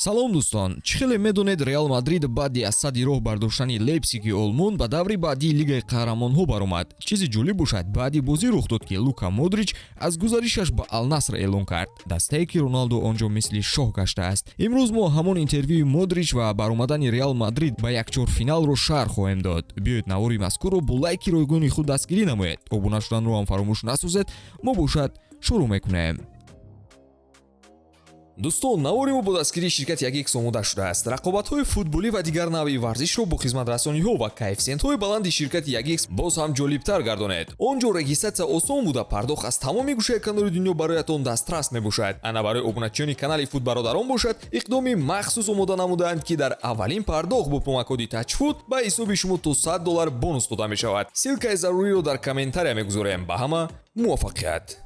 Салом, дӯстон! Чӣ хеле медонед, Реал Мадрид баъди аз садди роҳ бардоштани Лейпсиги Олмон ба даври баъдии Лигаи қаҳрамонҳо баромад. Чизи ҷолиб бошад, баъди бозӣ рух дод, ки Лука Модрич аз гузаришаш ба Алнаср эълон кард, дастае ки Роналдо он ҷо мисли шоҳ гаштааст. Имрӯз мо ҳамон интервюи Модрич ва баромадани Реал Мадрид ба якчорфиналро шарҳ хоҳем дод. Биёед, навори мазкурро бо лайки ройгони худ дастгирӣ намоед, обуна шуданро ҳам фаромӯш насозед. Мо бошад, шурӯъ мекунем. Дӯстон, навори мо бо дастгирии ширкати Ягикс омода шудааст. Рақобатҳои футболӣ ва дигар навъи варзишро бо хизматрасониҳо ва коэффисиентҳои баланди ширкати Ягикс боз ҳам ҷолибтар гардонед. Он ҷо регистратсия осон буда, пардохт аз тамоми гӯшаи канори дунё бароятон дастрас мебошад. Ана, барои обуначиёни канали Футбародарон бошад, иқдоми махсус омода намудаанд, ки дар аввалин пардохт бо промокоди Тачфут ба ҳисоби шумо то 100 доллар бонус дода мешавад. Ссылкаи заруриро дар комментария мегузорем. Ба ҳама муваффақият!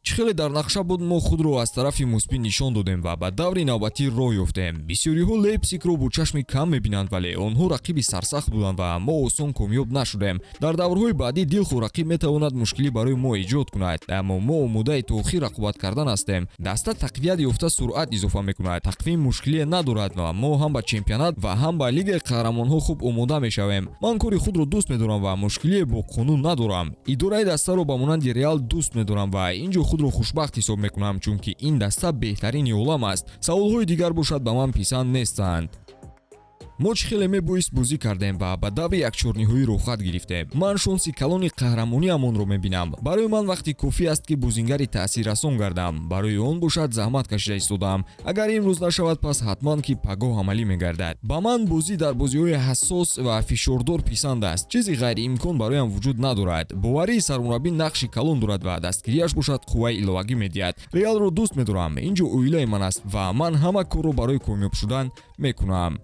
Чӣ хеле дар нақша буд, мо худро аз тарафи мусбӣ нишон додем ва ба даври навбатӣ роҳ ёфтем. Бисёриҳо Лейпсигро бо чашми кам мебинанд, вале онҳо рақиби сарсахт буданд ва мо осон комёб нашудем. Дар даврҳои баъдӣ дилхоҳ рақиб метавонад мушкилӣ барои мо эҷод кунад, аммо мо омодаи то охир рақобат кардан ҳастем. Даста тақвият ёфта, суръат изофа мекунад. Тақвим мушкилие надорад ва мо ҳам ба чемпионат ва ҳам ба Лигаи қаҳрамонҳо хуб омода мешавем. Ман кори худро дӯст медорам ва мушкилие бо қонун надорам. Идораи дастаро ба монанди Реал дӯст медорам ва ин ҷо худро хушбахт ҳисоб мекунам, чунки ин даста беҳтарини олам аст. Саволҳои дигар бошад, ба ман писанд нестанд. Мо чӣ хеле мебоист бозӣ кардем ва ба даври якчорниҳоӣ роҳхат гирифтем. Ман шонси калони қаҳрамониамонро мебинам. Барои ман вақти кофӣ аст, ки бозингари таъсиррасон гардам. Барои он бошад, заҳмат кашида истодаам. Агар имрӯз нашавад, пас ҳатман ки пагоҳ амалӣ мегардад. Ба ман бозӣ дар бозиҳои ҳассос ва фишордор писанд аст. Чизи ғайриимкон бароям вуҷуд надорад. Боварии сармураббӣ нақши калон дорад ва дастгириаш бошад, қувваи иловагӣ медиҳад. Реалро дӯст медорам. Ин ҷо оилаи ман аст ва ман ҳама корро барои комёб шудан мекунам.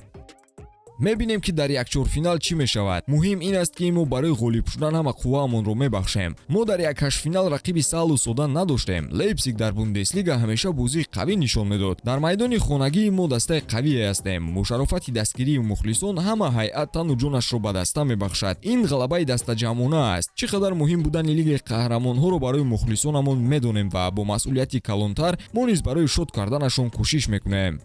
Мебинем, ки дар якчорфинал чӣ мешавад. Муҳим ин аст, ки мо барои ғолиб шудан ҳама қувваамонро мебахшем. Мо дар якҳаштфинал рақиби саҳлу сода надоштем. Лейпсиг дар Бундеслига ҳамеша бозии қавӣ нишон медод. Дар майдони хонагии мо дастаи қавие ҳастем. Бо шарофати дастгирии мухлисон ҳама ҳайат тану ҷонашро ба даста мебахшад. Ин ғалабаи дастаҷамъона аст. Чӣ қадар муҳим будани Лигаи қаҳрамонҳоро барои мухлисонамон медонем ва бо масъулияти калонтар мо низ барои шод карданашон кӯшиш мекунем.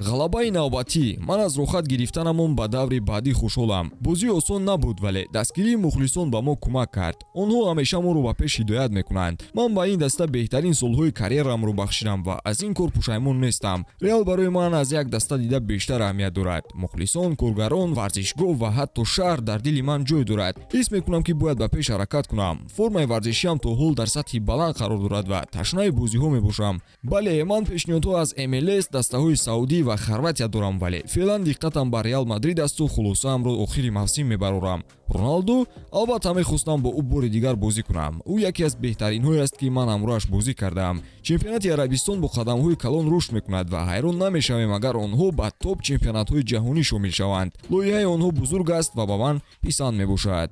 Ғалабаи навбатӣ. Ман аз роҳхат гирифтанамон ба даври баъдӣ хушҳолам. Бозӣ осон набуд, вале дастгирии мухлисон ба мо кӯмак кард. Онҳо ҳамеша моро ба пеш ҳидоят мекунанд. Ман ба ин даста беҳтарин солҳои карьераамро бахшидам ва аз ин кор пушаймон нестам. Реал барои ман аз як даста дида бештар аҳамият дорад. Мухлисон, коргарон, варзишгоҳ ва ҳатто шаҳр дар дили ман ҷой дорад. Ҳис мекунам, ки бояд ба пеш ҳаракат кунам. Формаи варзишиам то ҳол дар сатҳи баланд қарор дорад ва ташнаи бозиҳо мебошам. Бале, ман пешниҳодҳо аз МЛС, дастаҳои Саудӣ ва Хорватия дорам, вале феълан диққатам ба Реал Мадрид асту хулосаамро охири мавсим мебарорам. Роналду? Албатта, мехостам бо ӯ бори дигар бозӣ кунам. Ӯ яке аз беҳтаринҳое аст, ки ман ҳамроҳаш бозӣ кардаам. Чемпионати Арабистон бо қадамҳои калон рушд мекунад ва ҳайрон намешавем, агар онҳо ба топ чемпионатҳои ҷаҳонӣ шомил шаванд. Лоиҳаи онҳо бузург аст ва ба ман писанд мебошад.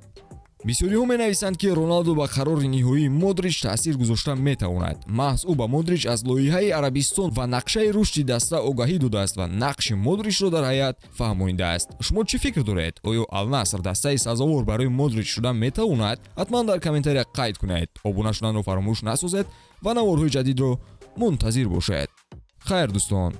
Бисёриҳо менависанд, ки Роналдо ба қарори ниҳоии Модрич таъсир гузошта метавонад. Маҳз ӯ ба Модрич аз лоиҳаи Арабистон ва нақшаи рушди даста огаҳӣ додааст ва нақши Модричро дар ҳайат фаҳмонидааст. Шумо чӣ фикр доред? Оё Алнаср дастаи сазовор барои Модрич шуда метавонад? Ҳатман дар комментария қайд кунед, обуна шуданро фаромӯш насозед ва наворҳои ҷадидро мунтазир бошед. Хайр, дӯстон.